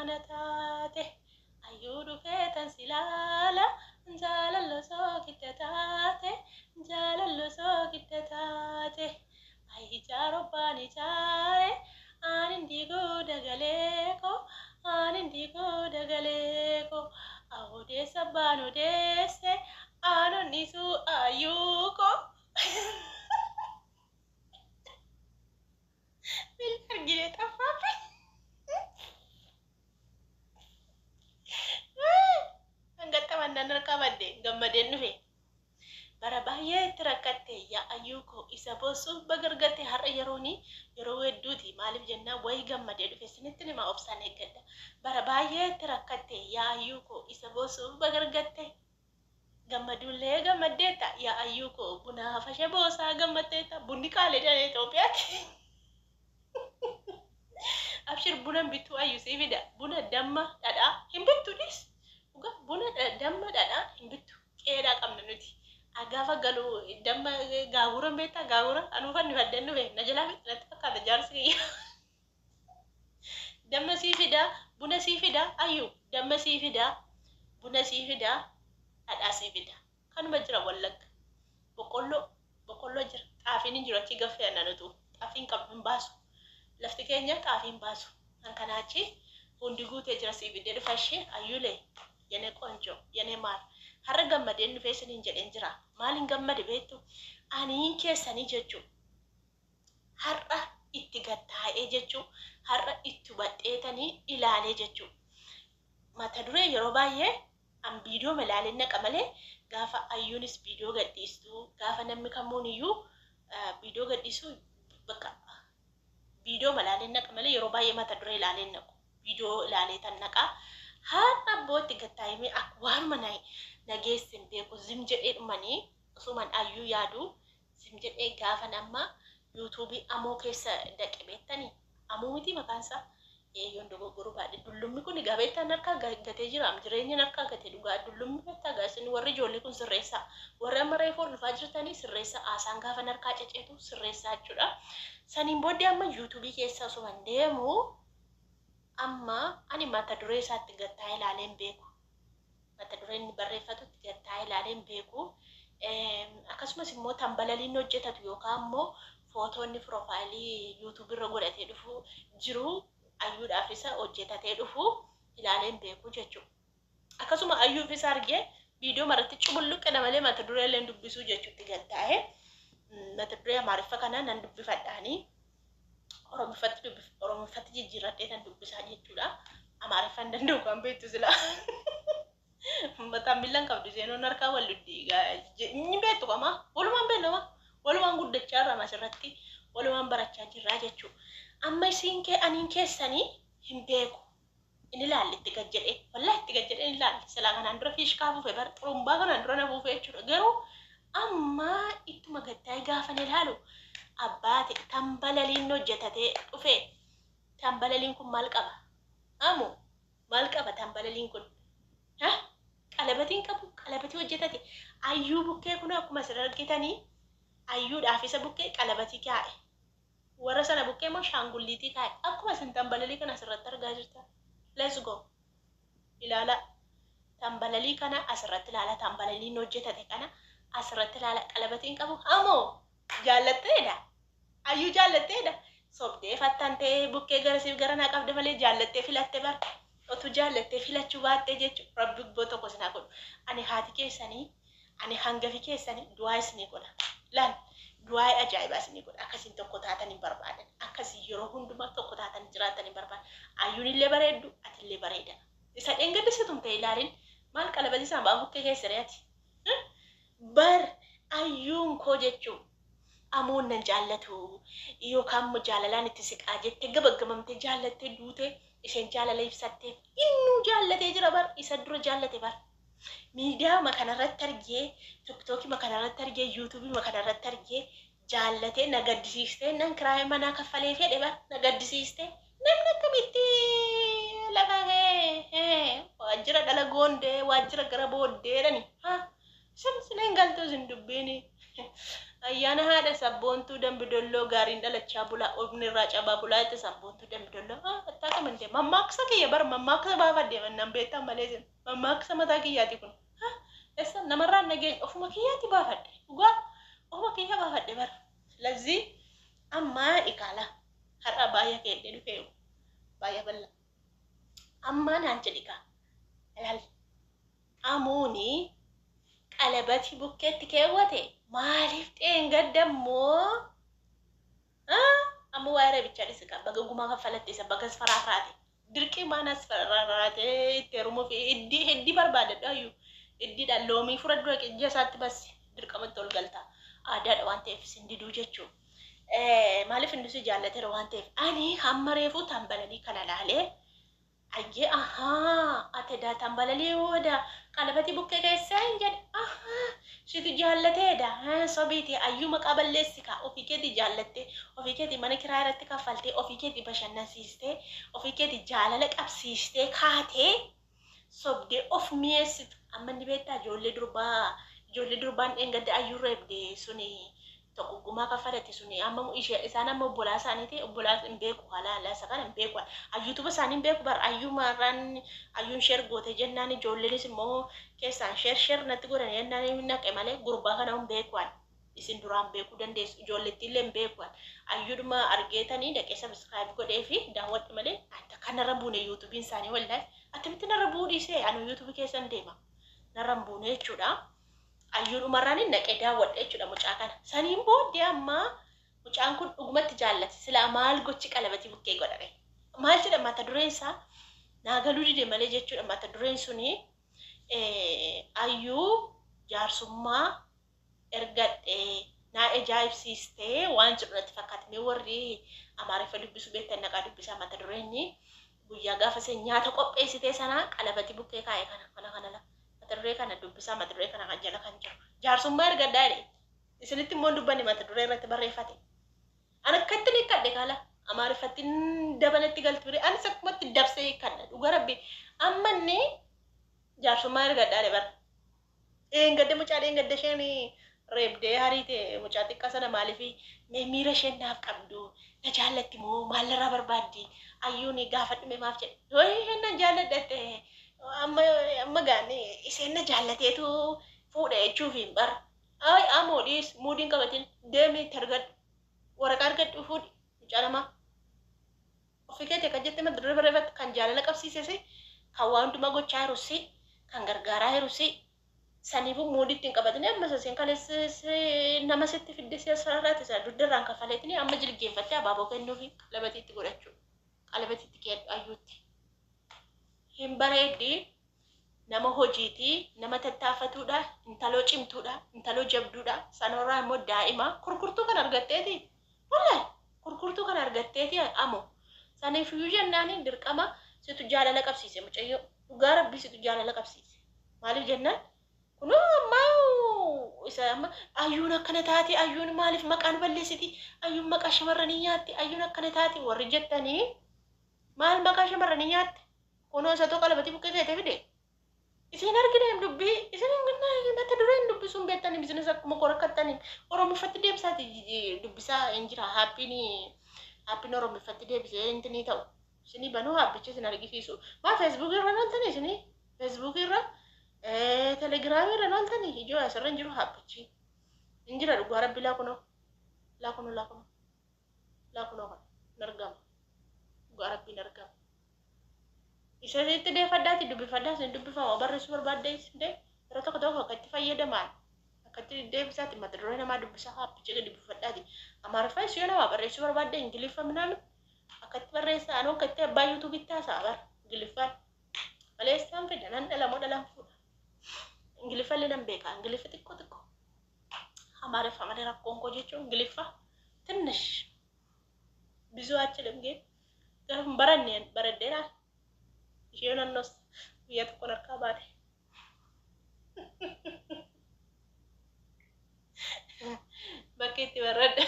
mana taate. Ayyuu dhufee tan si laala jaalallo soogidda taate jaalallo soogidda taate. Ayi jaarobbaan ijaare aanin diiguu dagalee koo aanin diiguu dagalee koo odeessa abbaan odeesse aanonnisuu ayyuu koo. Argine xaffaafe. Hangaxxamannaan harkaa badde gammadeen dhufe. Bara baay'ee itti rakkatte yaa ayyuu koo isa boossuuf bagargatte har'a yerooni yeroo hedduuti maaliif jennaan wayii gammadee dhufe isinitti nima obsaan eeggadha. Bara baay'ee itti rakkatte yaa ayyuu koo isa boossuuf bagargatte. Gammaduullee gammaddeetta yaa ayyuu koo buna hafasha boosaa gammaddeetta bunni qaalee dhala Itoophiyaatti. Abshir buna bittuu ayyuu sii fida buna damma dhadhaa hin bittu dhis dhuga buna damma dhadhaa hin bittu qeedhaa qabna nuti. Gaafa galu damma gaagura beektaa gaagura anuu fannifadheen dhufe na jalaa fixinatti fakkaata jaarsi kiyya. Damma sii fida buna sii fida ayyuu damma sii fida buna sii fida dhadhaa sii fida kanuma jira Wallagga. Boqqolloo boqqolloo jira xaafiin hin jiru achii gaffee annanutu xaafiin qabu hin baasu lafti keenya xaafii hin baasu kan kanaa achi hundi guutee jira sii fidee dhufa ishee ayyuulee የኔ ቆንጆ የኔ ማር har'a gammadeen dhufee isiniin jedheen jira maaliin gammade beektu aniin keessanii jechuu har'a itti gattaa'ee jechuu har'a itti hubadheetanii ilaalee jechuu mata duree yeroo baay'ee an viidiyoo ilaaleen naqa malee gaafa ayyuunis viidiyoo gadhiistu gaafa namni kamuun iyyuu viidiyoo gadhiisu bakka viidiyoo ilaaleen naqa malee yeroo baay'ee mata duree ilaaleen naqu viidiyoo ilaalee tan naqaa har'a abbootti gattaa'imee akka waanuma nageesse hin beeku zim jedhee dhumanii osuman ayyuu yaadu zim jedhee gaafa nama yuutuubii amoo keessa daqe beektanii amoo miti maqaan isaa yoon dogoggoruu baadhe dullummi kun egaa beektaan harkaa gatee jira jireenya harkaa gatee dhugaa dullummi beektaa gaa isin warri ijoollee kun sirreessaa warri amma reefuu dhufaa jirtanii sirreessaa haasaan gaafa harkaa ceceetu sirreessaa jechuudha. Saniin booddee amma yuutuubii keessa osuman deemu amma ani mata duree isaatti gattaa ilaalee hin beeku. Mata duree inni barreeffatutti gattaa ilaalee hin beeku. Akkasumas immoo tambalaliin hojjetatu yookaan immoo footoonni piroofaayilii yuutuubii irra godhatee dhufu jiru ayyuudhaaf isa hojjetatee dhufu ilaalee hin beeku jechuudha. Akkasuma ayyuuf isa argee viidiyoo maratti cubulluqqe malee mata duree illee dubbisuu jechuutti gattaa'e. Mata duree Amaariffa kana nan dubbifadhaanii Oromiffatti dubbif Oromiffatti jijjiirradhee nan dubbisaa jechuudha. Amaariffa hin danda'u kan beektu sila. Mataan miillan qabdu seenoon harkaa wal inni beektu qama walumaan beeknama walumaan guddachaa jirra asirratti walumaan barachaa jirraa jechuudha. Amma isiin kee aniin keessanii hin beeku. Inni ilaalle itti gad jedhee wallahi itti gad jedhee inni ilaalle silaa kanaan dura fiishkaa fuufe bar xurumbaa kanaan dura na fuufe jechuudha. Garuu amma ittuma gattaa'ee gaafa ilaalu abbaate tambalaliin hojjetatee dhufe tambalaliin kun maal qaba? Amu maal qaba tambalaliin kun? Ha? Qalabatiin qabu qalabatii hojjetate ayyuu bukkee kun akkuma isin argitanii ayyuudhaaf isa bukkee qalabatii kaa'e. Warra sana bukkee immoo shaangulliitii kaa'e. Akkuma isin tambalalii kana asirratti argaa jirtan. Let's go. Ilaala. Tambalalii kana asirratti ilaala. Tambalaliin hojjetate kana asirratti ilaala. Qalabatiin qabu. Amoo jaallatteedha. Ayyuu jaallatteedha. Sobdee fattantee bukkee garasiif gara naa qabde malee jaallattee filatte bara. Otuu jaallattee filachuu baattee jechuudha. Rabbi gubboo tokko sinaa godhu. Ani haati keessanii ani hangafi keessanii du'aa isinii godha. Laal du'aa ajaa'ibaa isinii godha. Akkasiin tokko taatanii barbaadan. Akkasii yeroo hundumaa tokko taatanii jiraatanii barbaadan. Ayyuun illee bareeddu atillee bareeda. Isa dheengaddisitu ta'e ilaalin maal qalabatii isaan ba'an bukkee keessa re'ati. Bar ayyuun koo jechuun amoon nan jaallatu yookaan immoo jaalalaan itti siqaa jettee gabaggamamtee jaallattee duutee isheen jaalala ibsatteef innuu jaallatee jira bar isa dura jaallate bar. Miidiyaa kanarratti argee tiktookii kanarratti argee yuutuubii kanarratti argee jaallatee na gaddisiistee nan kiraayee manaa kaffalee fedhe bar na gaddisiistee namni akkamitti lafa waajjira dhala goondee waajjira gara booddeedhani haa sin hin galtuu sin dubbiini. Ayyaana haadha sabboontuu dambi dolloo gaariin dhalachaa bulaa obni irraa cabaa bulaa itti sabboontuu dambi dolloo attaa Amante mammaaksa kiyya bar mammaaksa baafadhe mannaan beektan malee isin mammaaksa mataa kiyyaati kun. Essa namarraan nageenya ofuma kiyyaatti baafadhe dhugaa ofuma kiyya baafadhe bar. Lazii amma ikaala har'a baay'ee keedhee dhufee baay'ee bal'aa. Amma naan jedhi kaa ilaal amuuni qalabati bukkeetti keewwate maaliif dheengadda immoo amma waa'ee reebichaa dhisi kaa baga gumaa kaffalatte isa bagas faraafraate dirqii maanas faraafraate itti heerumuu fi iddii heddii barbaadadha ayyuu iddiidhaan loomii fura dura ija isaatti bassi dirqamatti ol galta aadaadha waan ta'eef isin diduu jechuu maaliif inni si jaallateera waan ta'eef ani hamma reefuu tambalalii kana laalee ayyee ahaa ate daa tambalalii wooda qalabati bukkee keessaa hin jedhe ahaa situ jaallateedha sobiiti ayyuu maqaa balleessi kaa ofii keetii jaallattee ofii keetii mana kiraa irratti kaffaltee ofii keetii bashannansiistee ofii keetii jaalala qabsiistee kaatee sobdee of mi'eessitu amma inni beektaa ijoollee durbaa ijoollee durbaan dheengadda ayyuu reebde suni tokko gumaa kaffalate suni amma ishee isaan amma obbolaa isaaniiti obbolaa hin beeku haala isa kana hin beeku ayyuutuba isaanii hin beeku bar ayyuu maarraan ayyuun sheer goote jennaan ijoolleenis immoo keessaan sheer sheer natti godhan jennaan naqe malee gurbaa kana hin beeku isin duraan beekuu dandeessu ijoollettii illee hin beeku ayyuudhuma argeetanii dhaqee subscribe godhee fi daawwadhe malee kanarra buune yuutuubiin isaanii wallahi attamitti narra bu'uu dhiisee anu yuutuubii keessan deema narra hin buune jechuudha. Ayyuudhumarraan naqee daawwadhe jechuudha mucaa kana. Saniin booddee amma mucaan kun dhugumatti jaallate silaa maal gochi qalabatii bukkee godhame. Maal jedha mata dureen isaa naa galuu dide malee jechuudha mata dureen suni ayyuu jaarsummaa ergadhe naa ajaa'ibsiistee waan jedhu natti fakkaate. Mee warri Amaariffa dubbisuu beektan naqaa dubbisaa mata dureenni guyyaa gaafa isheen nyaata qopheessitee sana qalabatii bukkee kaa'e kana kana kana la. Mata duree kana dubbisaa mata duree kana kan jala kan jiru. Jaarsummaa ergadhaa jedhe. Isinitti immoo dubbanni mata duree irratti barreeffate. An akkatti ni kadhe kaala. Amaariffatti dabalatti galtu ture. Anis akkumatti dabsee kadha. Dhuga rabbi. Amma inni jaarsummaa ergadhaa jedhe bara. Dheengadde mucaa dheengadde isheen reebdee hariite mucaa xiqqaa sana maaliif mee miira isheen naaf qabdu na jaallatti moo maalirraa barbaaddi ayyuun gaafa dhume maaf jedhe yoo isheen na jaalladhatte amma amma gaani isheen na jaallateetu fuudha jechuuf hin bar ay amoo dhiis muudiin qabatin deemi targadhu waraqaa argadhu fuudhi mucaa namaa ofii keetii akka jette mata duree barreeffatte kan jaalala qabsiisese kan waan hundumaa gochaa jiru si kan gargaaraa jiru si saniifuu muudiitti hin qabatini amma sasiin kaleessa nama sitti fidde si asirraati isa dugdarraan kafaleetini amma jilgeenfattee abaaboo kennuufi qalabatiitti godhachuu qalabatiitti keedhu ayyuutti hin bareeddi nama hojiiti nama tattaafatuudha intaloo cimtuudha intaloo jabduudha sanorraa immoo daa'ima kurkurtuu kan argatteeti wallahi kurkurtuu kan argatteeti amo saniif iyyuu jennaani dirqama situ jaalala qabsiise mucayyoo dhugaa rabbii situ jaalala qabsiise maaliif jennaan kunoo ammaa isa amma ayyuun akkana taate ayyuun maaliif maqaan balleessiti ayyuun maqaa shamarranii nyaatti ayyuun akkana taate warri jettanii maal maqaa shamarranii nyaatti kunoo isa tokko qalabatii buqqee keete fide isin argina hin dubbii isin mata dureen dubbisuun beektanii bizines akkuma korakkattanii oromiffatti deebisaati dubbisaa hin jira haappiin haappiin oromiffatti deebisee intinii ta'u isinii banuu haappichi isin argisiisu maa feesbuukii irra noltanii isinii feesbuukii irra telegiraamii irra noltanii ijoo asirra hin jiru haappichi hin jira dhugaa rabbi laa kunoo laa kunoo laa kunoo laa kunoo kana hin argama dhugaa rabbi hin argama. Isa itti deeffadhaati dubbifadhaa isin dubbifama barreessuu barbaadde isin yeroo tokko tokko akka itti fayyadaman akka itti deebisaati mata duree namaa dubbisaa haappicha gadi dubbifadhaati. Amaariffaa isii yoo namaa barreessuu barbaadde Ingiliffa minaamin akka itti barreessaa anuu akka itti abbaa yuutuubitti haasa'a bara Ingiliffaan. Malee isaan fida nan dhala moo dhalaan fuudha. Ingiliffa illee nan beeka Ingiliffa xiqqoo xiqqoo. Amaariffa malee rakkoon koo jechuun Ingiliffa ትንሽ ብዙ አችልም ግን garuu baranne baradheera ishee nannos guyyaa tokkoon harkaa baate. Bakki itti baradhe.